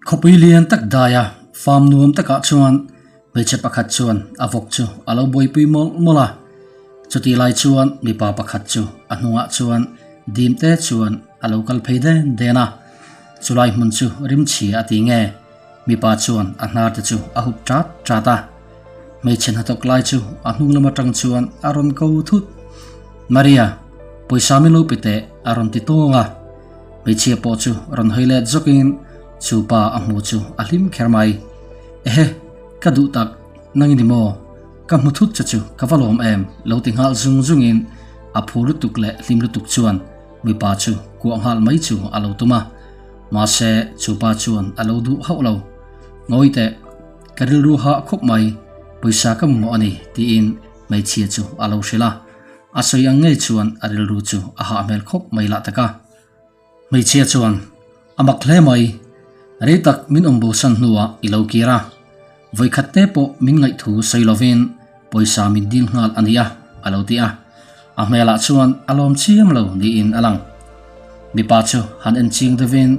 Khawpui lian tak daia farm nuam takah chuan hmeichhe pakhat chuan a vawk chu a lo buaipui mawlh mawlh a. Chutih lai chuan mipa pakhat chu a hnungah chuan dim te chuan a lo kal phei den den a. Chulai hmun chu rimchhia a ti nge? Mipa chuan a hnar te chu a hup ṭat ṭat a. Hmeichhe hnathawk lai chu a hnung lam aṭang chuan a rawn ko thut. Maria, pawisa min lo pe teh a rawn ti tawng a. Hmeichhia pawh chu rawn hawi let zawkin chu pa a hmu chu a hlim kher mai. Ehe, ka duh tak, nang i ni maw? Ka hmu thut che chu ka va lawm em? Lo ti nghal zung zungin a phu lutuk leh hlim lutuk chuan mipa chu kuah nghal mai chu a lo tum a. Mahse, chu pa chuan a lo duh hauh lo. Ngawi teh, ka rilru hah khawp mai, pawisa ka mamawh a ni, tiin hmeichhia chu a lo hrilh a. A sawi ang ngei chuan a rilru chu a hah hmel khawp mai lah tak a. Hmeichhia chuan, A mak hle mai, rei tak min awm bosan hnuah i lo kir a, vawikhat te pawh min ngaihthu sawi lovin pawisa min dil nghal a nia, a lo ti a. A hmelah chuan a lawm chiam lo niin a lang. Mipa chu han en ching deuhin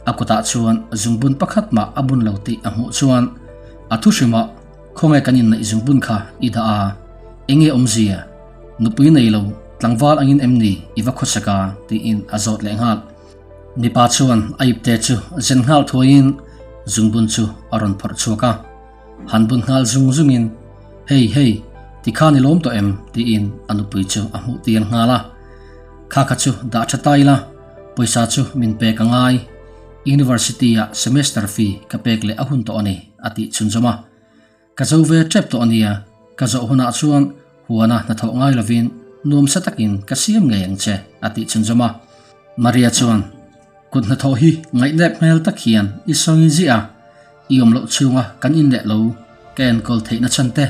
a kutah chuan zungbun pakhat mah a bun lo tih a hmuh chuan a thu hrimah, Khawnge kan inneih zungbun kha i dah a, enge awmzia? Nupui nei lo, tlangval angin em ni i va khawsak a? tiin a zawt leh nghal. Mipa chuan a ipte chu zen nghal thuaiin zungbun chu a rawn phawrh chhuak a. Han bun nghal zung zungin, Hei, hei, tikhan i lawm tawh em? tiin a nupui chu a hmuh tir nghal a. Kha kha chu dah tha ta ila, pawisa chu min pek a ngai. University-ah semester fee ka pek leh a hun tawh a ni, a tih chhunzawm a. Ka zo ve tep tawh a nia, ka zawh hunah chuan huana hnathawh ngai lovin nuamsa takin ka siam ngei ang che, a tih chhunzawm a. Maria chuan, Kut hnathawh hi ngaihnep hmel tak hian i sawi ziah a, i awm loh chhunga kan inleh lo ka enkawl theihna chhan te,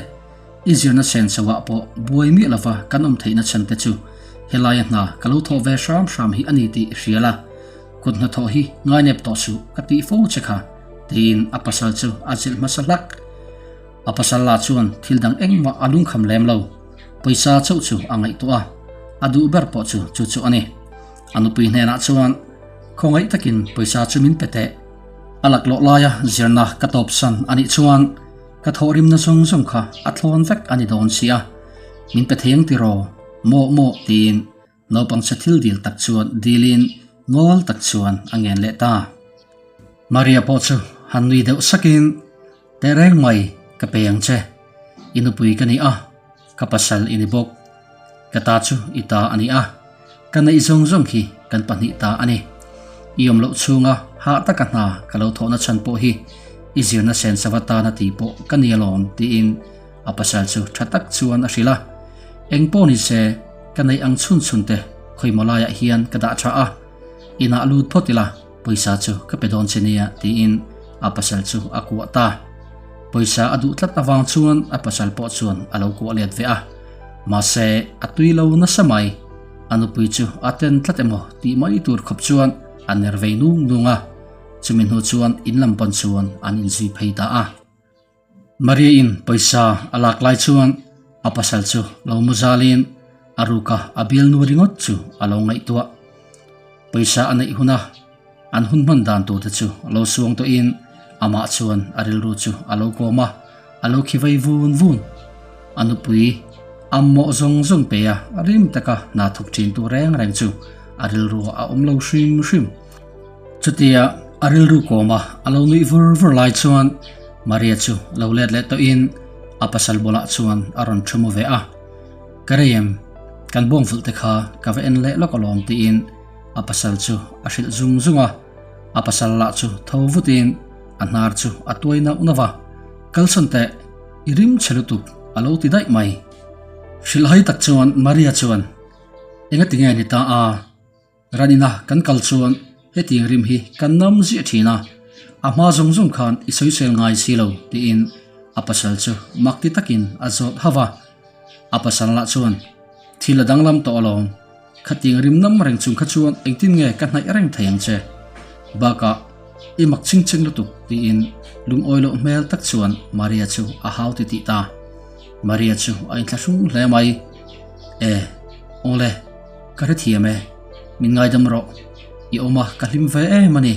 i zirna sen chauhah pawh buai miah lova kan awm theihna chhan te chu helaia hna ka lo thawh ve hram hram hi a ni tih i hria la, kut hnathawh hi ngainep tawh suh ka tih fo che kha. Tiin a pasal chu a zilh hmasa hlak. A pasal lah chuan thil dang engmah a lungkham lem lo. Pawisa chauh chu a ngaihtuah a, a duh ber pawh chu chu chu a ni. A nupui hnenah chuan, Khawngaih takin pawisa chu min pe teh. A laklawh laia zirna ka tawpsan a nih chuan ka thawhrimna zawng zawng kha a thlawn vek a ni dawn si a, min pe thei ang tiraw? Maw maw tiin Naupang chhe thil dil tak chuan dilin ngawl tak chuan a ngen leh ta. Maria pawh chu han nui deuh sakin, Tehreng mai, ka pe ang che. I nupui ka ni a, ka pasal i ni bawk. Ka ta chu i ta a ni a, ka neih zawng zawng khi kan pahnih ta a ni. I awm loh chhunga hah taka hna ka lo thawhna chhan pawh hi i zirna sen sava tana tih pawh ka ni alawm tiin a pasal chu tha tak chuan a hrilh a. Eng pawh ni se, ka neih ang chhun chhun te khawimaw laiah hian ka dah tha a, inah lut phawt ila pawisa chu ka pe dawn che nia tiin a pasal chu a kuah ta. Pawisa a duh tlat avang chuan a pasal pawh chuan a lo kuah let ve a, mahse a tui lo nasa mai, a nupui chu a ten tlat emaw tih mai tur khawp chuan a ner vei nung nung a, chumi hnu chuan in lam pawn chuan an inzui phei ta a. Maria-in pawisa a lak lai chuan a pasal chu lo mu zalin a ruka a bialnu ringawt chu a lo ngaihtuah. Pawisa a neih huna an hun hman dan tur te chu lo suang tawhin amah chuan a rilru chu a lo kawm a, a lo khi vei vun vun. A nupui a mawh zawng zawng pe a, rim taka hna thawk thin tu reng reng chu a rilru a awm lo hrim hrim. Chutia a rilru kawma a lo nuih vur vur lai chuan Maria chu lo let leh tawhin a pasal bulah chuan a rawn thu mu ve a. Ka rei em? Kan bawng vulh te kha ka va en leh lawk alawm tiin a pasal chu a hrilh zung zung a. A pasal lah chu tho vutin a hnar chu a tuai nauh nauh a. Kalsawn teh, i rim chhe lutuk a lo ti daih mai. Hrilhhai tak chuan Maria chuan, Engati nge ni ta a? Ranina kan kal chuan hetiang rim hi kan nam ziah thin a, a hma zawng zawng khan i sawisel ngai si lo tiin a pasal chu mak ti takin a zawt hauh a. A pasal lah chuan, Thil a danglam tawh alawm, khatiang rim nam reng chung kha chuan engtin nge ka hnaih reng thei ang che? Bakah, i mak ching cheng lutuk tiin lungawi loh hmel tak chuan Maria chu a hau ti tih ta. Maria chu a inthlahrung hle mai. E, awle. Ka hrethiam e, min ngaidam rawh. I awm a, ka hlim ve em a ni.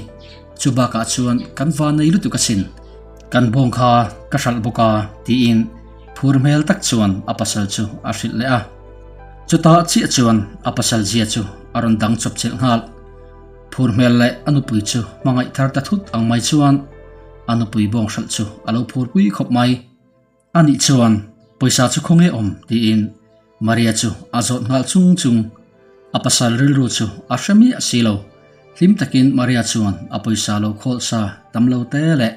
Chu bakah chuan kan va nei lutuk asin, kan bawng kha ka hralh bawk a tiin phur hmel tak chuan a pasal chu a hrilh leh a. Chutah chiah chuan a pasal zia chu a rawn dang chawp chelh nghal. Phur hmel leh a nupui chu hmangaih thar ta thut ang mai chuan a nupui bawng hralh chu a lo phurpui khawp mai. A nih chuan pawisa chu khawnge awm? tiin Maria chu a zawt nghal chung chung. A pasal rilru chu a hre miah si lo. Hlim takin Maria chuan a pawisa lo khawl sa tam lo te leh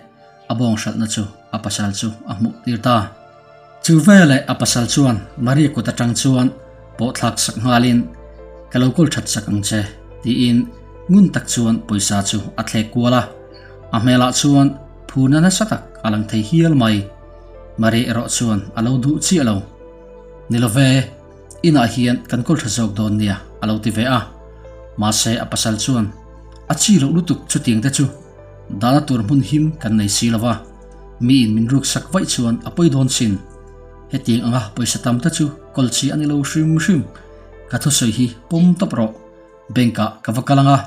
a bawng hralhna chu a pasal chu a hmuh tir ta. Chu veleh a pasal chuan Maria kut atang chuan pawh thlak sak nghalin, Ka lo kawl that sak ang che, tiin ngun tak chuan pawisa chu a thlek kual a. A hmelah chuan phurna nasa tak a lang thei hial mai. Maria erawh chuan a lo duh chiah lo. Ni lo ve, inah hian kan kawl tha zawk dawn nia, a lo ti ve a. Mahse a pasal chuan, A chi loh lutuk chutiang te chu dahna tur hmun him kan nei si lo va, miin min ruk sak vaih chuan a pawi dawn sin. Hetiang anga pawisa tam te chu kawl chi a ni lo hrim hrim. Ka thusawi hi pawm tawp rawh. Bank ah ka va kal ang a,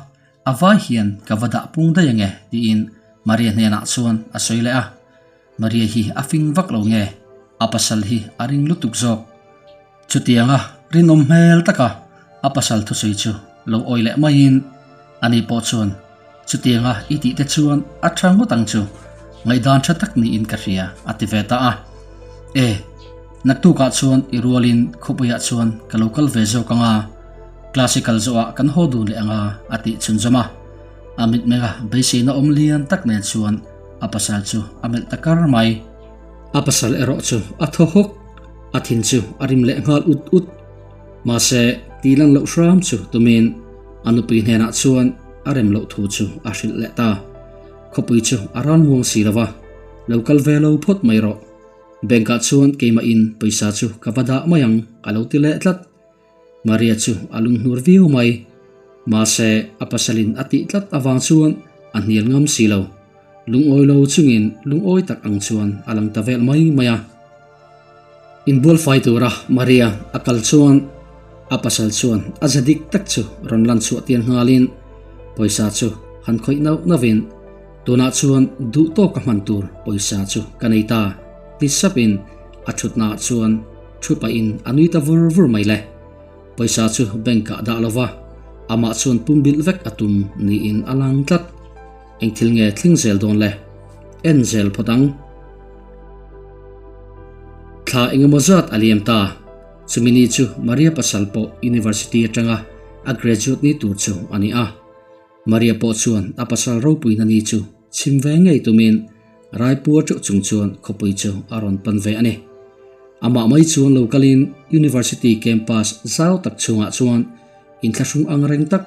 A vai hian ka va dah pung daih ange tiin Maria hnenah chuan a sawi leh a. Maria hi a fing vak lo nge a pasal hi a ring lutuk zawk. Chutianga rinawm hmel taka a pasal thusawi chu lo awi leh maiin ani pawh chuan chutianga i tih te chuan a tha ngawt ang chu ngaihdan tha tak niin ka hria a ti ve ta a. E, naktukah chuan i rualin khawpuiah chuan ka lo kal ve zawk ang a. Classical zawhah kan haw dun leh anga a tih chhunzawm a. A mitmenga beiseina awm lian tak nen chuan a pasal chu a melh ta kar mai. A pasal erawh chu a thaw hawk, a thin chu a rim leh nghal ut ut. Mahse, tih lan loh hram chu tumin a nupui hnenah chuan a rem loh thu chu a hrilh leh ta. Khawpui chu a ral muang si lo va, lo kal ve lo phawt mai rawh. Bank ah chuan keimahin pawisa chu ka va dah mai ang a lo ti leh tlat. Maria chu a lunghnur viau mai. Mahse, a pasalin a tih tlat avang chuan a hnial ngam si lo. Lungawi lo chungin lungawi tak ang chuan a lang ta vel mai mai a. Inbual fai tura Maria a kal chuan a pasal chuan a za dik tak chu rawn lan chhuah tir nghalin pawisa chu han khawih nauh nauhin tunah chuan duh tawka hman tur pawisa chu ka nei ta ti sapin a thutnaah chuan Thu pahin a nui ta vur vur mai le. Pawisa chu bank ah dah lova, amah chuan pum bilh vek a tum niin a lang tlat. Eng thil nge thleng zel dawn le? En zel phawt ang. Thla engemaw zat a liam ta. Chumi ni chu Maria pasal pawh university atanga a graduate ni tur chu a ni a. Maria pawh chuan a pasal ropuina ni chu chhim ve ngei tumin Raipur teuh chung chuan khawpui chu a rawn pan ve a ni. Amah mai chuan lo kalin University campus zau tak chhungah chuan inthlahrung ang reng tak,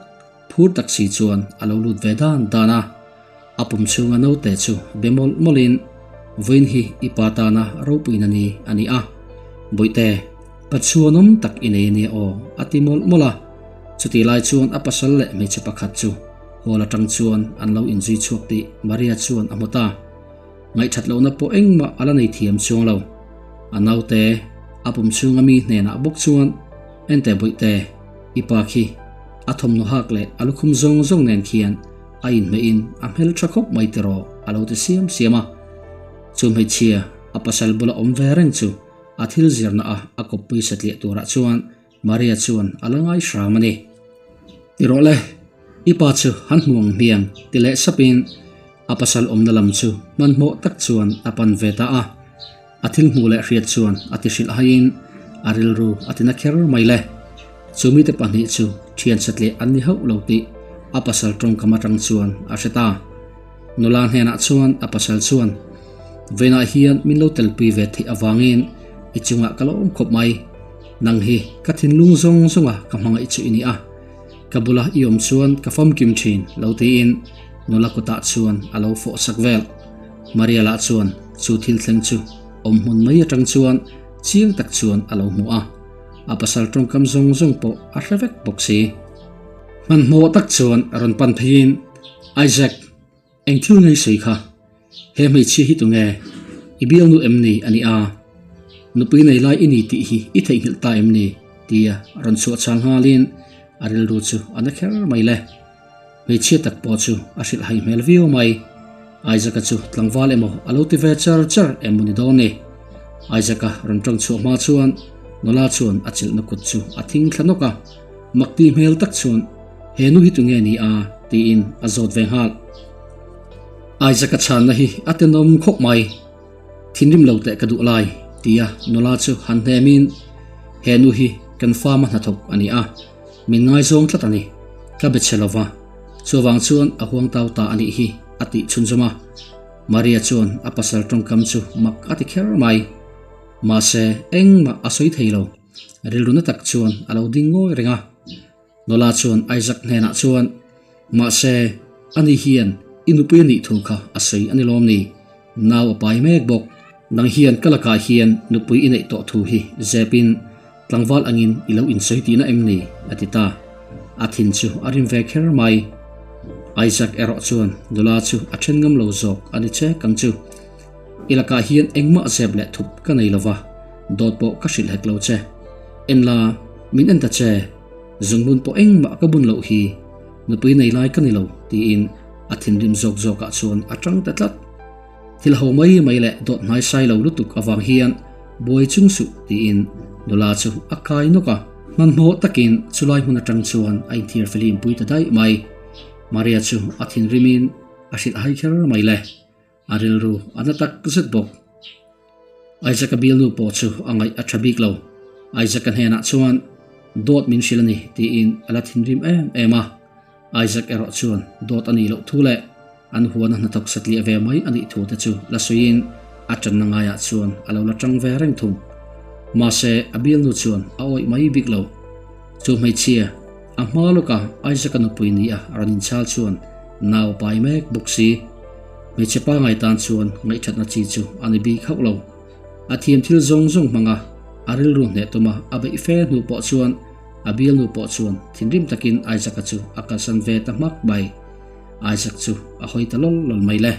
phur tak si chuan a lo lut ve dan dan a. A pum chhunga naute chu be mawlh mawlhin, Vawiin hi i pa tana ropuina ni a ni a, Bawihte, Patchhuanawm tak i nei a nia aw, a ti mawlh mawlh a. Chutih lai chuan a pasal leh hmeichhe pakhat chu hall atang chuan an lo inzui chhuak tih Maria chuan a hmu ta. Ngaihthat lohna pawh engmah a la nei thiam chuang lo. A naute, a pum chhunga mi hnenah bawk chuan, Enteh Bawihte, i pa khi a thawmhnaw hak leh a lukhum zawng zawng nen khian a inhmehin a hmel tha khawp mai tiraw a lo ti siam siam a. Chu hmeichhia a pasal bula awm ve reng chu a thil zirna a a kawppui satliah turah chuan Maria chuan a la ngai hram a ni. Ti rawh le, i pa chu han hmu ang hmiang ti leh sapin a pasal awmna lam chu hmanhmawh tak chuan a pan ve ta a. A thil hmuh leh hriat chuan a ti hrilh haiin a rilru a ti na kher mai le. Chu mite pahnih chu thian satliah an ni hauh lo tih a pasal tawngkam atang chuan a hre ta. Nula hnenah chuan a pasal chuan, Vawiinah hian min lo telpui ve theih avangin i chungah ka lawm khawp mai. Nang hi ka thinlung zawng zawnga ka hmangaih chu i ni a, ka bula i awm chuan ka famkim thin lo tiin nula kutah chuan a lo fawh sak vel. Maria lah chuan chu thil thleng chu awm hmun mai atang chuan chiang tak chuan a lo hmu a, a pasal tawngkam zawng zawng pawh a hre vek bawk si. Hmanhmawh tak chuan rawn pan pheiin Isaac, eng thil ngei sawi kha? He hmeichhia hi tunge? I bialnu em ni a nih a? Nupui nei lai i ni tih hi i theihnghilh ta em ni? tia rawn chhuah chhang nghalin a rilru chu a na kher mai le. Hmeichhia tak pawh chu a hrilh hai hmel viau mai. Isaac-a chu tlangval emaw a lo ti ve char char em maw ni dawn ni? Isaac-a rawn tawng chhuah hma chuan nula chuan a chelhna kut chu a thing thla nawk a, makti hmel tak chuan, He nu hi tunge ni a? tiin a zawt ve nghal. Isaac-a chhanna hi a tenawm khawp mai. Thinrim lo teh ka duh lai, tia nula chu han hnemin, He nu hi kan farm-a hnathawk a ni a, min ngaizawng tlat a ni, ka be chhe lova, chuvang chuan a huang tau ta a nih hi, a tih chhunzawm a. Maria chuan a pasal tawngkam chu mak a ti kher mai. Mahse, engmah a sawi thei lo, rilru na tak chuan a lo ding ngawi reng a. Nula chuan Isaac hnenah chuan, Mahse, ani hian i nupui a nih thu kha a sawi a ni lawm ni? Nau a pai mek bawk. Nang hian ka lakah hian nupui i neih tawh thu hi zepin tlangval angin i lo insawi tihna em ni? a ti ta. A thin chu a rim ve kher mai. Isaac erawh chuan nula chu a then ngam lo zawk a ni chek ang chu. I lakah hian engmah zep leh thup ka nei lova, dawt pawh ka hrilh hek lo che. En la, min en ta che. Zungbun pawh engmah ka bun loh hi nupui nei lai ka ni lo tiin a thinrim zawk zawkah chuan a tang ta tlat. Thil ho mai mai leh dawt hnai sai lo lutuk avang hian buai chung suh tiin nula chu a kai nawk a. Hmanhmawh takin chulai hmun atang chuan a inthiar fihlim pui ta daih mai. Maria chu a thinrimin a hrilh hai kher mai le. A rilru a na tak zet bawk. Isaac-a bialnu pawh chu a ngaih a tha bik lo. Isaac-a hnenah chuan, Dawt min hrilh a ni, tiin a la thinrim em em a. Isaac erawh chuan dawt a nih loh thu leh an huana hnathawk satliah ve mai a nih thu te chu la sawiin a tanna ngaiah chuan a lo la tang ve reng thung. Mahse, a bialnu chuan a awih mai bik lo. Chu hmeichhia, a hma lawka Isaac-a nupui nia rawn inchhal chuan nau a pai mek bawk si. Hmeichhe pangai tan chuan ngaihthatna chi chu a ni bik hauh lo. A thiam thil zawng zawng hmanga a rilru hneh tuma a beih fe hnu pawh chuan a bialnu pawh chuan thinrim takin Isaac-a chu a kalsan ve ta hmak mai. Isaac chu a hawi ta lawl lawl mai le.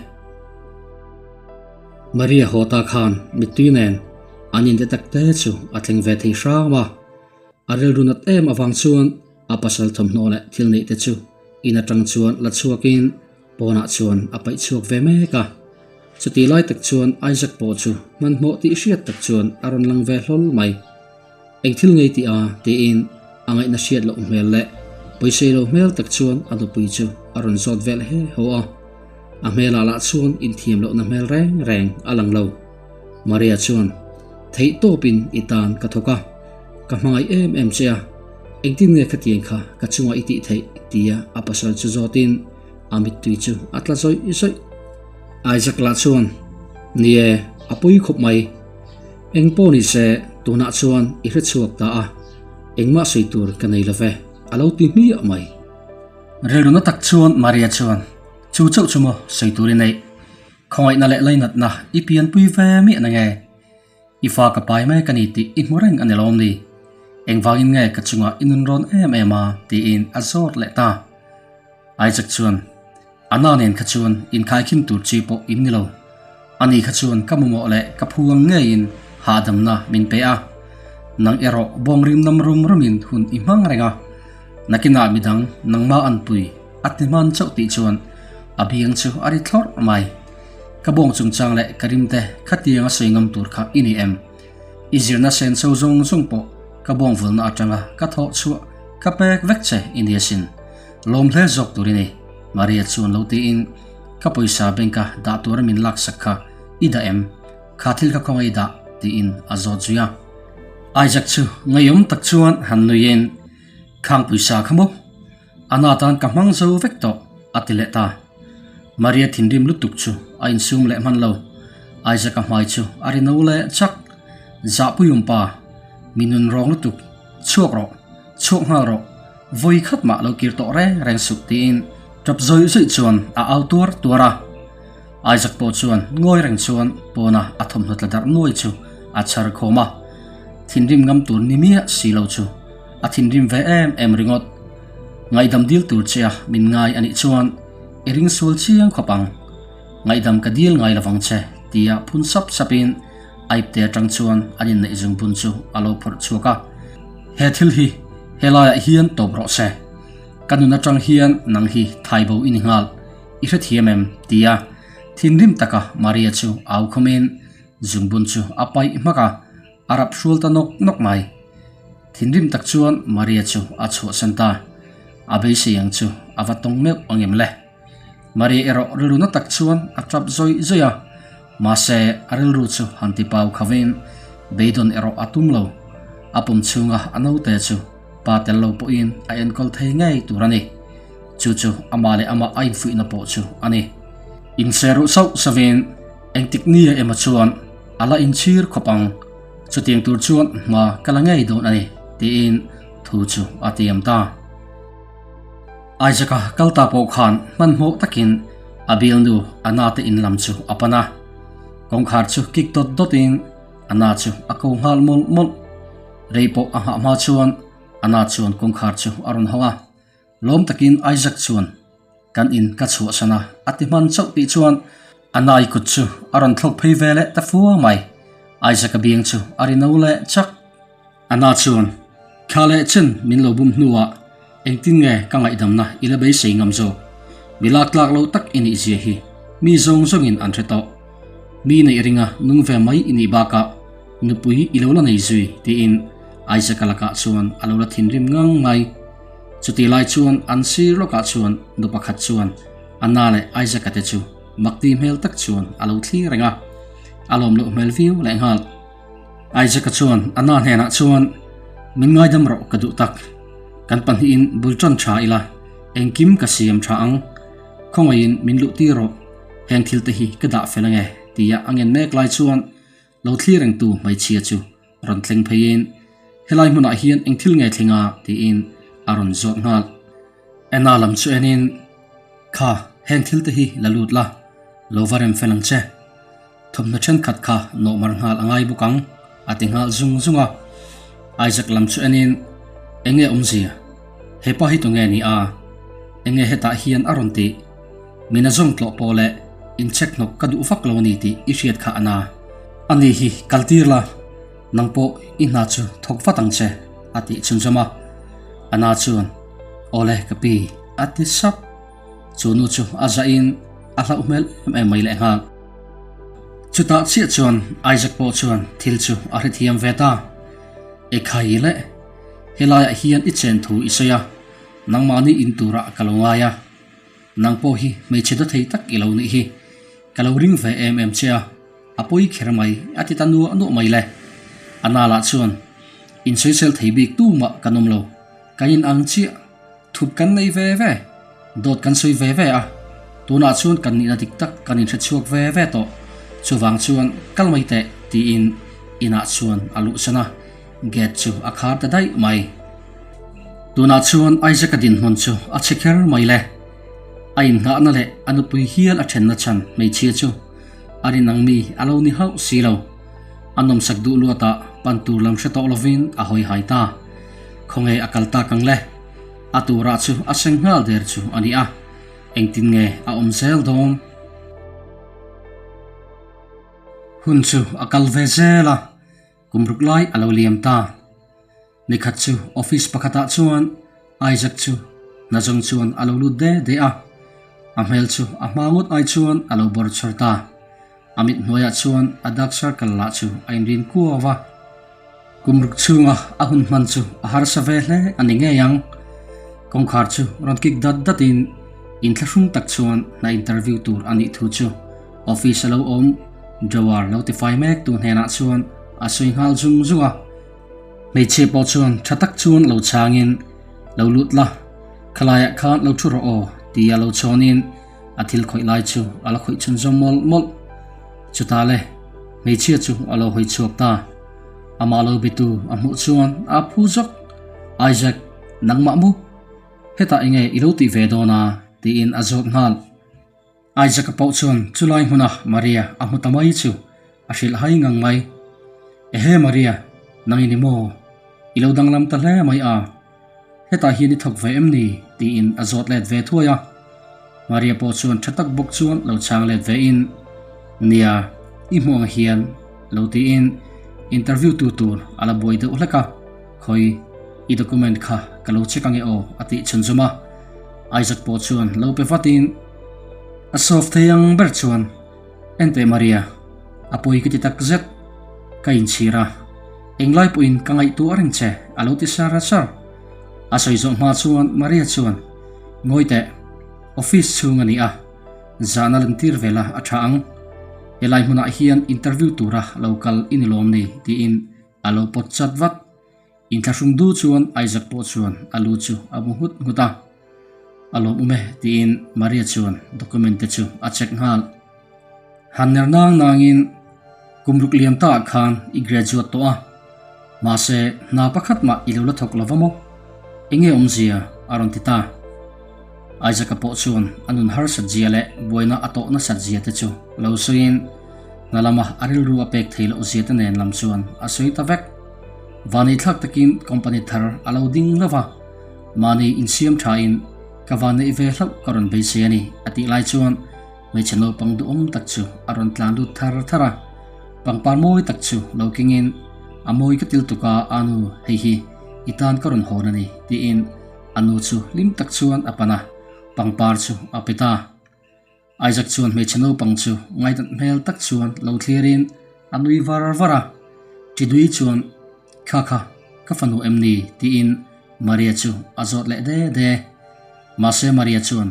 Maria haw ta khan mittui nen an inte tak te chu a thleng ve thei hrang a. A rilru nat em avang chuan a pasal thawmhnaw leh thil neih te chu in atang chuan la chhuakin Pawnah chuan a paih chhuak ve mek a, chutih lai tak chuan Isaac pawh chu hmanhmawh tih hriat tak chuan a rawn lang ve hlawl mai. Eng thil ngei tih a? tiin a ngaihna hriat loh hmel leh pawisei lo hmel tak chuan a nupui chu a rawn zawt vel he haw a. A hmelah lah chuan inthiam lohna hmel reng reng a lang lo. Maria chuan, Theih tawpin i tan ka thawk a, ka hmangaih em em che a, engtin nge khatiang kha ka chungah i tih theih? tia a pasal chu zawtin a mittui chu a tla zawih zawih. Isaac lah chuan, Ni e, a pawi khawp mai. Eng pawh ni se, tunah chuan i hre chhuak ta a, engmah sawi tur ka nei lo ve, a lo ti hmiah mai. Rilru na tak chuan Maria chuan, Chu chauh chu maw sawi tur i neih? Khawngaihna leh lainatna i pianpui ve miah na nge? I fa ka pai mek a ni tih i hmu reng a ni lawm ni? Engvangin nge ka chungah i nun rawn em em a? tiin a zawt leh ta. Isaac chuan, Anna nen kha chuan inkhaikhim tur chi pawh in ni lo. Ani kha chuan ka mamawh leh ka phu ang ngeiin hahdamna min pe a. Nang erawh bawngrim nam rum rumin hun i hmang reng a. Nakinah midang nangmah an pui a ti hman chauh tih chuan a biang chu a ri thlawrh mai. Ka bawng chungchang leh ka rimte khatiang a sawi ngam tur kha i ni em? I zirna sen so zawng zawng pawh ka bawng vulna atanga ka thawh chhuah ka pek vek che i ni asin. Lawm hle zawk tur i ni, Maria chuan lo tiin ka pawisa bank-a dah tura min laksak kha i dah em? Kha thil kha khawngaih i dah? tiin a zawt zui a. Isaac chu ngeiawm tak chuan han nuiin, Khang pawisa kha maw? A na tan ka hmang zo vek tawh, a ti leh ta. Maria thinrim lutuk chu a insum leh hman lo. Isaac-a hmai chu a ri no leh chak. Zahpuium pa, mi nun rawng lutuk, chhuak rawh, chhuak nghal rawh, vawi khat mah lo kir tawh reng reng suh tiin tap zawih zawih chuan a au tuar tuar a. Isaac pawh chuan ngawi reng chuan pawna a thawmhnaw tla darh nuai chu a chhar khawm a. Thinrim ngam tur ni miah si lo chu a thinrim ve em em ringawt. Ngaihdam dil tur che a min ngai a nih chuan i ring sual chiang khawp ang. Ngaihdam ka dil ngai lovang che tia phun sap sapin Aipte atang chuan an inneih zungbun chu a lo phawrh chhuak a. He thil hi helaiah hian tawp rawh se. Ka nun atang hian nang hi thaibo i ni nghal, i hrethiam em? tia thinrim taka Maria chu au khawmin zungbun chu a paih hmak a, a rap hrual ta nawk nawk mai. Thinrim tak chuan Maria chu a chhuahsan ta. A beisei ang chu a va tawng meuh ang em le? Maria erawh rilru na tak chuan a tap zawih zawih a, mahse a rilru chu han ti pau khovin beidawn erawh a tum lo. A pum chhunga a naute chu pa tel lo pawhin a enkawl thei ngei tur a ni. Chu chu amah leh amah a infuihna pawh chu a ni. Inser ruh sauh sauhin engtik nia emaw chuan a la inchhir khawp ang, chutiang tur chuan hma ka la ngei dawn a ni tiin thu chu a tiam ta. Isaac-a kal ta pawh khan hmanhmawh takin a bialnu Anna te in lam chu a pan a, kawngkhar chu kik dawt dawtin Anna chu a ko nghal mawlh mawlh. Rei pawh a nghah hma chuan Anna chuan kawngkhar chu a rawn hawng a, lawm takin Isaac chuan kan in ka chhuahsan a a ti hman chauh tih chuan Anna-i kut chu a rawn thlawk phei ve leh ta fua mai. Isaac-a biang chu a ri no leh chak. Anna chuan, Thla leh chen min lo bum hnuah engtin nge ka ngaihdamna i la beisei ngam zawk? Mi lak tlak lo tak i nih zia hi mi zawng zawngin an hre tawh. Mi neih ringa nung ve mai i nih bakah nupui i lo la nei zui tiin Isaac-a lakah chuan a lo la thinrim ngang mai. Chutih lai chuan an sir lawkah chuan nu pakhat chuan Anna leh Isaac-a te chu makti hmel tak chuan a lo thlir reng a, a lawm loh hmel viau lehnghal. Isaac-a chuan Anna hnenah chuan, Min ngaidam rawh ka duh tak. Kan pahnihin bul tan tha ila, engkim ka siam tha ang. Khawngaihin min luh tir rawh, heng thil te hi ka dah fel ange, tia a ngen mek lai chuan lo thlir rengtu hmeichhia chu rawn thleng pheiin, Helai hmunah hian eng thil nge thleng a? tiin a rawn zawt nghal. Anna lam chu enin, Kha, heng thil te hi la lut la, lo va rem fel ang che. Thawmhnaw thenkhat kha nawhmar nghal a ngai bawk ang, a ti nghal zung zung a. Isaac lam chu enin, Enge awmzia? Hepa hi tunge ni a? Enge hetah hian a rawn tih? Min a zawng tlawh pawh leh incheck hnawk ka duh vak lo a ni tih i hriat kha a na. Ani hi kal tir la, nang pawh i hna chu thawk vat ang che, a tih chhunzawm a. Anna chuan, Awle ka pi, a ti sap. Chu nu chu a zahin a hlauh hmel em em mai lehnghal. Chutah chiah chuan Isaac pawh chuan thil chu a hrethiam ve ta. Ekhai leh, helaiah hian i chen thu i sawi a, nangmahni in turah ka lo ngai a. Nang pawh hi hmeichhe dawthei tak i lo nih hi. Ka lo ring ve em em che a, a pawi kher mai, a ti ta nuah nuah mai le. A nalah chuan insawisel thei bik tumah kan awm lo, kan inang chiah. Thup kan nei ve ve, dawt kan sawi ve ve a, tunah chuan kan nihna dik tak kan inhre chhuak ve ve tawh, chuvang chuan kal mai teh tiin inah chuan a luhsan a, gate chu a khar ta daih mai. Tunah chuan Isaac-a dinhmun chu a chhe kher mai le, a inngahna leh a nupui hial a thenna chhan hmeichhia chu a rin ang mi a lo ni hauh si lo, a nawmsak duh luatah pan tur lam hre tawh lovin a hawi hai ta. Khawnge a kal tak ang le? A turah chu a seng nghal der chu a ni a, engtin nge a awm zel dawn? Hun chu a kal ve zel a, kum ruk lai a lo liam ta. Nikhat chu office pakhatah chuan Isaac chu hna zawng chuan a lo lut de de a, a hmel chu a hma ngawt ai chuan a lo bawr chawr ta. A mit hnuaiah chuan a dark circle lah chu a inrin kuau a. Kum ruk chhunga a hun hman chu a harsa ve hle a ni ngei ang. Kawngkhar chu rawn kik dat datin inthlahrung tak chuan hna interview tur a nih thu chu office a lo awm drawer lo tifai mek tu hnenah chuan a sawi nghal zung zung a. Hmeichhia pawh chuan tha tak chuan lo chhangin lo lut la, khalaiah khan lo thu rawh aw tia lo chhawnin a thil khawih lai chu a la khawih chhun zawm mawlh mawlh. Chutah le, hmeichhia chu a lo hawi chhuak ta. Amah lo bitu a hmuh chuan a phu zawk, Isaac, nangmah mu? Hetah enge i lo tih ve dawn a? tiin a zawt nghal. Isaac-a pawh chuan chulai hmuna Maria a hmu ta mai chu a hrilh hai ngang mai. Ehe Maria, nang i ni maw? I lo danglam ta hle mai a. Hetah hian i thawk ve em ni? tiin a zawt let ve thuai a. Maria pawh chuan tha tak bawk chuan lo chhang let ve in, Nia, i hmuh ang hian lo tiin interview tu tur a la buai deuh hlek a, khawi i document kha ka lo check ange aw a tih chhunzawm a. Isaac pawh chuan lo pe vatin a soft thei ang ber chuan, Enteh Maria, a pawi ka ti tak zet, ka inchhir a, englai pawhin ka ngaihtuah reng che a lo ti sar sar. A sawi zawh hma chuan Maria chuan, Ngawi teh, office chhung a ni a, zahna lantir ve la a tha ang. Helai hmunah hian interview tura lo kal i ni lawm ni? tiin a lo pawt chat vat. Inthlahrung du chuan Isaac pawh chuan a lu chu a bu nghut nghut a. A lawmawm e tiin Maria chuan document te chu a check nghal. Han ner nang nangin kum ruk liam ta ah khan i graduate tawh a, mahse hna pakhat mah i lo la thawk lo va maw? Enge awmzia? a rawn ti ta. Isaac-a pawh chuan a nun harsat zia leh buaina a tawh nasat zia te chu lo sawiin hna lama a rilru a pek thei loh zia te nen lam chuan a sawi ta vek. Vanneithlak takin company thar a lo ding lo va, mahni insiam thain ka vanneih ve hlauh ka rawn beisei a ni a tih lai chuan hmeichhe naupang duhawm tak chu a rawn tlan lut thar thar a, pangpar mawi tak chu lo kengin a mawi ka til tuk a, a nu hei hi i tan ka rawn hawn a ni tiin A nu chu hlim tak chuan a pan a, pangpar chu a pe ta. Isaac chuan hmeichhe naupang chu ngaidat hmel tak chuan lo thlirin a nui var var a. Ṭidui chuan, Kha kha, ka fanu em ni? tiin Maria chu a zawt leh de de. Mahse Maria chuan,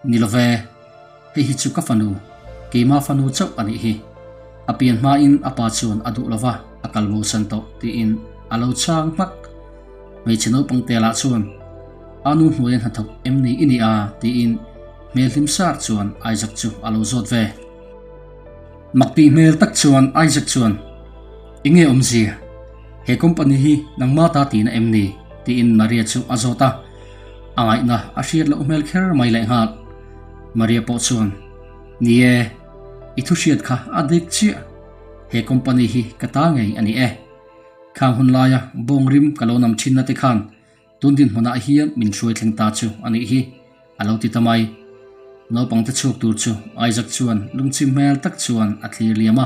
Ni lo ve, hei hi chu ka fanu, keima fanu chauh a nih hi. A pian hmain a pa chuan a duh lo va, a kal bosan tawh, tiin a lo chhang hmak. Hmeichhe naupang te lah chuan, A nu hnuaia hnathawk em ni i ni a? tiin hmel hlim sar chuan Isaac chu a lo zawt ve. Mak tih hmel tak chuan Isaac chuan, Enge awmzia? He company hi nangma ta tihna em ni? tiin Maria chu a zawt a. A ngaihna a hriat loh hmel kher mai leh nghal. Maria pawh chuan, Ni e, i thu hriat kha a dik chiah. He company hi ka ta ngei a ni e. Khang hun laia bawng rim ka lo nam thinna te khan tun dinhmunah hian min hruai thleng ta chu a nih hi, a lo ti ta mai. Naupangte chhuak tur chu Isaac chuan lungchim hmel tak chuan a thlir liam a.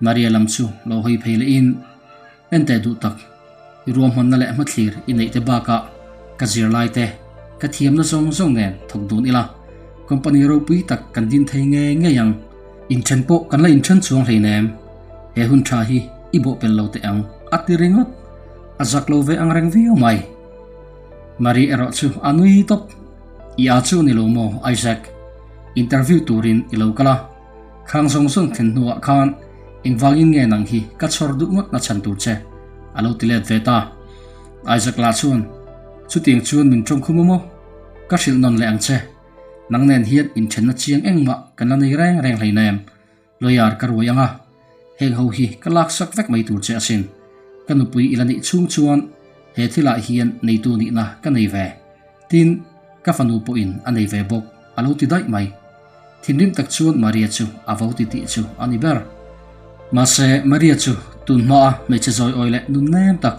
Maria lam chu lo hawi phei lehin, Enteh duh tak, i ruahmanna leh hmathlir i neih te bakah ka zirlai te, ka thiamna zawng zawng nen thawk dun ila, company ropui tak kan din thei ngei ngei ang. Inthen pawh kan la inthen chuang hleinem, he hun tha hi i bawhpelh lo teh ang, a ti ringawt. A zak lo ve ang reng viau mai. Maria erawh chu a nui tawp. I a chu ni lo maw, Isaac? Interview turin i lo kal a. Khang zawng zawng thlen hnuah khan engvangin nge nang hi ka chhawr duh ngawt na chhan tur che? a lo ti let ve ta. Isaac lah chuan, Chutiang chuan min tawng khum a maw? Ka hrilh nawn leh ang che. Nang nen hian inthenna chiang engmah kan la nei reng reng hleinem. Lawyer ka ruai ang a, heng ho hi ka laksak vek mai tur che asin. Ka nupui i la nih chhung chuan he thilah hian neitu nihna ka nei ve. Tin, ka fanu pawhin a nei ve bawk, a lo ti daih mai. Thinrim tak chuan Maria chu a vo ti tih chu a ni ber. Mahse, Maria chu tun hmaa hmeichhe zawi awi leh nun nem tak,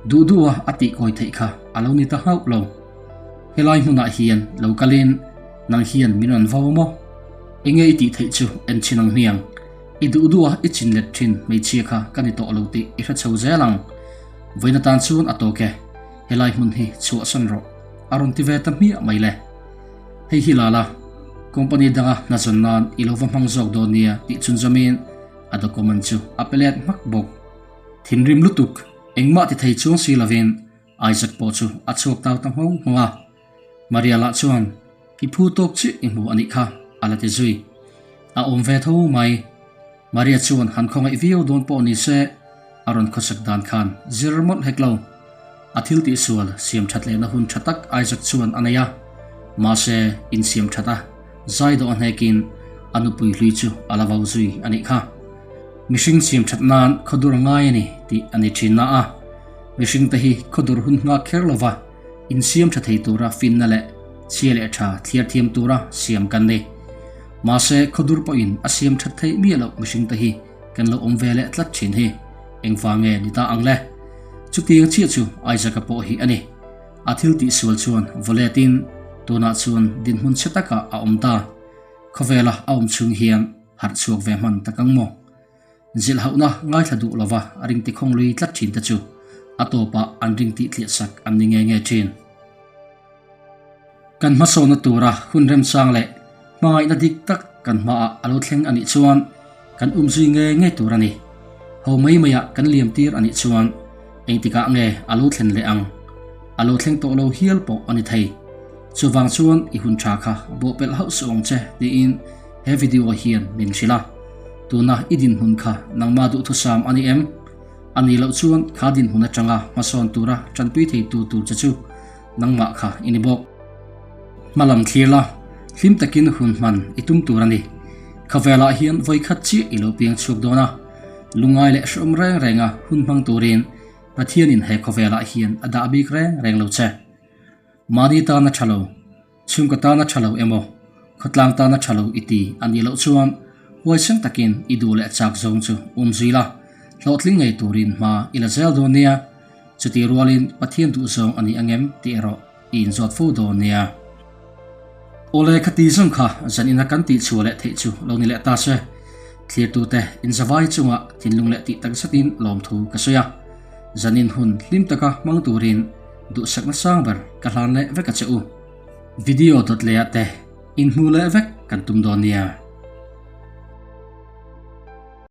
duh duha a tihkawi theih kha a lo ni ta hauh lo. Helai hmunah hian lo kalin nang hian min rawn vo maw? Enge i tih theih chu en chhin ang hmiang. I duh duha i chin let thin hmeichhia kha ka ni tawh lo tih i hre chho zel ang. Vawiin atan chuan a tawk e. Helai hmun hi chhuahsan rawh, a rawn ti ve ta hmiah mai le. Hei hi lala, company danga hna zawn nan i lo va hmang zawk dawn nia tih chhun zawmin a document chu a pe let hmak bawk. Thinrim lutuk, engmah ti thei chuang si lovin Isaac pawh chu a chhuak tau ta nghawng nghawng a. Maria lah chuan, I phu tawk chiah i hmu a nih kha, a la ti zui. A awm ve tho mai. Maria chuan han khawngaih viau dawn pawh ni se, a rawn khawsak dan khan zir mawlh hek lo. A thil tihsual siam that lehna hun tha tak Isaac chuan a nei a, mahse insiam that a, zai dawh a hnekin a nupui hlui chu a la vau zui a nih kha. Mihring siam that nan khawdur a ngai a ni tih a ni thin na a, mihringte hi khawdur hun nghak kher lova insiam tha thei tura finna leh chhia leh tha thliar thiam tura siam kan ni. Mahse, khawdur pawhin a siam that theih miah loh mihringte hi kan lo awm ve leh tlat thin hi engvang nge ni ta ang le? Chutiang chiah chu Isaac-a pawh hi a ni. A thil tihsual chuan vawletin tunah chuan dinhmun chhe takah a awm ta. Khawvela a awm chhung hian harh chhuak ve hman tak ang maw? Zilhauhna ngaithla duh lova a ring tikhawng lui tlat thin te chu a tawpah an ring tih tliah sak an ni nge nge thin. Kan hmasawnna tura hun remchang leh hmangaihna dik tak kan hmaah a lo thleng a nih chuan kan umzui ngei ngei tur a ni. Ho mai maiah kan liam tir a nih chuan engtikah nge a lo thlen leh ang? A lo thleng tawh lo hial pawh a ni thei. Chuvang chuan i hun tha kha bawhpelh hauh suh ang che tiin he video hian min hrilh a. Tuna i dinhmun kha nangmah duhthusam a ni em? A nih loh chuan kha dinhmun atanga hmasawn tura tanpui theitu tur che chu nangmah kha i ni bawk. Hmalam thlir la, hlim takin hun hman i tum tur a ni. Khawvelah hian vawikhat chiah i lo piang chhuak dawn a, lungngai leh hrehawm reng renga hun hmang turin Pathianin he khawvelah hian a dah bik reng reng lo che. Mahni tana tha lo, chhungkaw tana tha lo emaw, khawtlang tana tha lo i ti a nih loh chuan huaisen takin i duh leh chak zawng chu um zui la, hlawhtling ngei turin hma i la zel dawn nia. Chutih rualin Pathian duh zawng a ni angem tih erawh i inzawt fo dawn nia. Awle khati zawng kha zan ina kan tih chhuah leh theih chu lo ni leh ta se. Thlirtute inzavai chunga thinlung leh tih tak zetin lawmthu ka sawi a. Zanin hun hlim taka hmang turin duhsakna sang ber ka hlan leh vek a che u. Video dawt leh ah te inhmu leh vek kan tum dawn nia.